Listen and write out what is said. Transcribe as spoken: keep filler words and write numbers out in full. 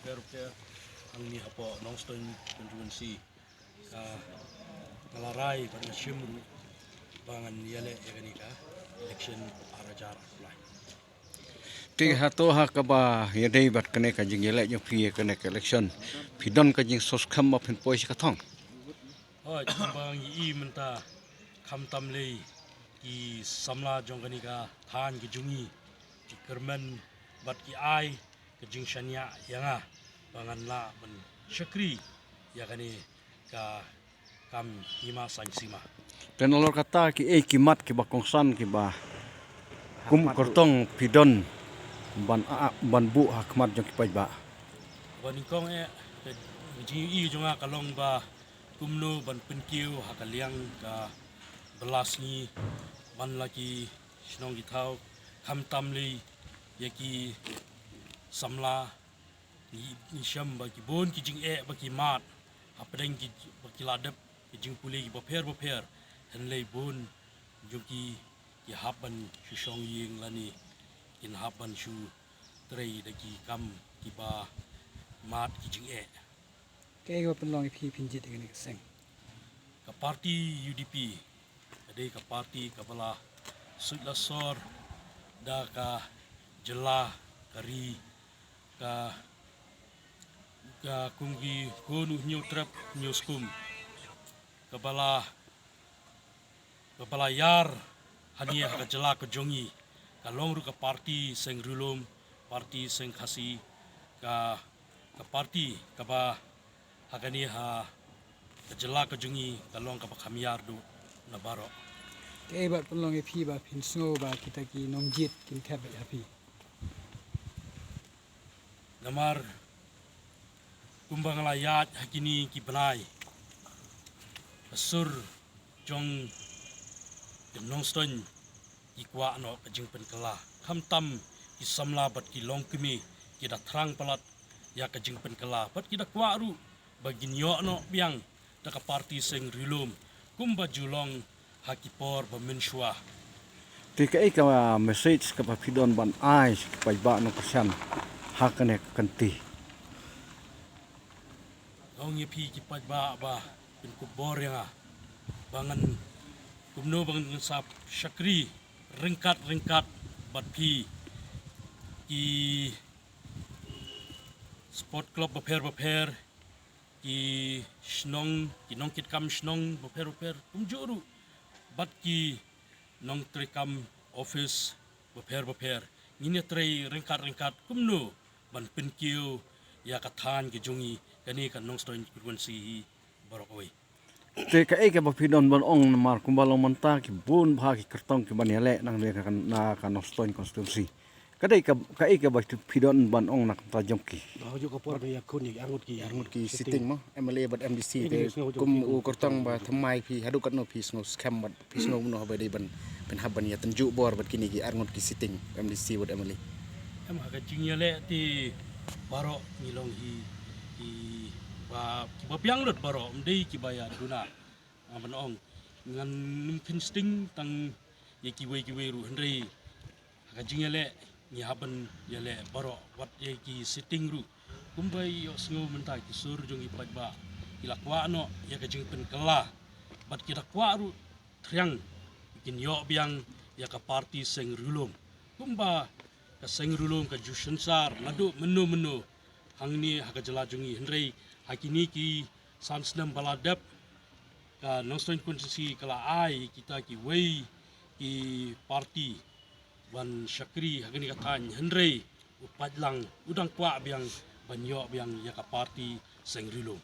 Pher pher hangne hapoh Nongstoiñ constituency, ka nga la rai bad nga shim ruh ba ngan ïaleh ïa kane ka election ar hajar arphew lai. Te hato ha kaba ïadei bad kane ka jingïaleh jong phi ïa kane ka election, phi don ka jingsngewskhem ba phin poi sha ka thong? Hooid, kumba ngi i mynta, khamtam lei ki samla jong kane ka thaiñ ka jong ngi ki kyrmen bad ki ai ka jingshaniah ïa nga ba ngan lah ban shakri ïa kane ka kam hima saiñ sima. Te nalor kata, kiei ki mat kiba kongsan kiba kum kyrtong phi don ban, a, ban buh ha khmat jong ki paidbah? Ba nyngkong eh, ka jingïohi jong nga ka long ba kumno ban pynkiew ha ka liang ka bylla sngi ban la ki shnong ki thaw, khamtam lei ïa ki samla. Ngi, ngi shem ba ki bun ki jingeh ba ki mad hapdeng ki, ba ki la dep ki jingpule kiba pher ba pher, hynrei bun jong ki ki hap ban shu shong ïing lane kin hap ban shu trei da ki kam kiba mad ki jingeh. Kaei kaba pynlong ïa phi phin jied ïa kane ka seng? Ka parti U D P ka dei ka parti kaba la suit la sor da ka jylla, ka ri, ka, ka kum ki khun u Hynñiewtrep Hynñiewskum, kaba la, kaba la ïar hangne ha ka jylla ka jong ngi. Ka long ruh ka parti seng Ri Lum, parti seng Khasi, ka, ka parti kaba ha kane ha ka jylla ka jong ngi ka long kaba kham ïar duh na baroh. Kaei ba pynlong ïa phi ba phin sngew ba kita ki nongjied kin thep beit ha phi? Namar kumba nga la ïaid ha kine ki bnai, ka sur jong ka Nongstoiñ ki kwah noh ka jingpynkylla. Khamtam ki samla bad ki longkmie ki da thrang palat ïa ka jingpynkylla bad ki da kwah ruh ba kin ïoh noh biang da ka parti seng Ri Lum kumba ju long ha ki por ba mynshuwa. Te kaei ka message kaba phi don ban ai sha ki paidbah nongkyrshan ha kane ka kynti? Nga ong ïa phi ki paidbah ba pynkup bor ïa nga ba ngan kumno ba ngan sa shakri ryngkat ryngkat bad phi, ki sport club bapher bapher, ki shnong, ki nongkitkam shnong bapher bapher, kumjuh ruh bad ki nongtreikam office bapher bapher. Ngin ïatrei ryngkat ryngkat kumno ban pynkiew ïa ka thaiñ ka jong ngi, kane ka Nongstoiñ constituency hi baroh kawei. Te kaei kaba phi don ban ong, namar kumba long mynta ki bun bha ki kyrtong ki ban ïaleh na ka, na ka Nongstoiñ constituency? Ka dei ka, kaei kaba phi don ban ong na ka bynta jong ki? Ba ha kajuh ka por ba ïakhun ïa arngut ki, arngut ki sitting mo, M L A bad M D C. Te kum u kyrtong ba thymmai, phi haduh katno phi sngew skhem bad phi sngew kumno haba dei ban pynhap ban ïatynjuh bor bad kine ki arngut ki sitting M D C bad M L A? Em, ha ka jingïaleh te baroh ngi long hi kiba, kiba biang lut baroh, ym dei kiba ïaduna. Nga ban ong ngan ym kheiñ sting tang ïa kiwei kiwei ruh, hynrei ha ka jingïaleh ngi hap ban ïaleh baroh, wat ïa ki sitting ruh. Kumba ïohsngew mynta ki sur jong ki paidbah, ki la kwah noh ïa ka jingpynkylla bad ki la kwah ruh thriang kin ïoh biang ïa ka parti seng Ri Lum. Kumba ka seng Ri Lum ka ju synshar naduh mynno mynno hangne ha ka jylla jong ngi, hynrei ha kine ki san snem ba la dep, ka Nongstoiñ constituency ka la ai kita kiwei ki parti ban shakri ha kane ka thaiñ, hynrei u paidlang u dang kwah biang ban ïoh biang ïa ka parti seng Ri Lum.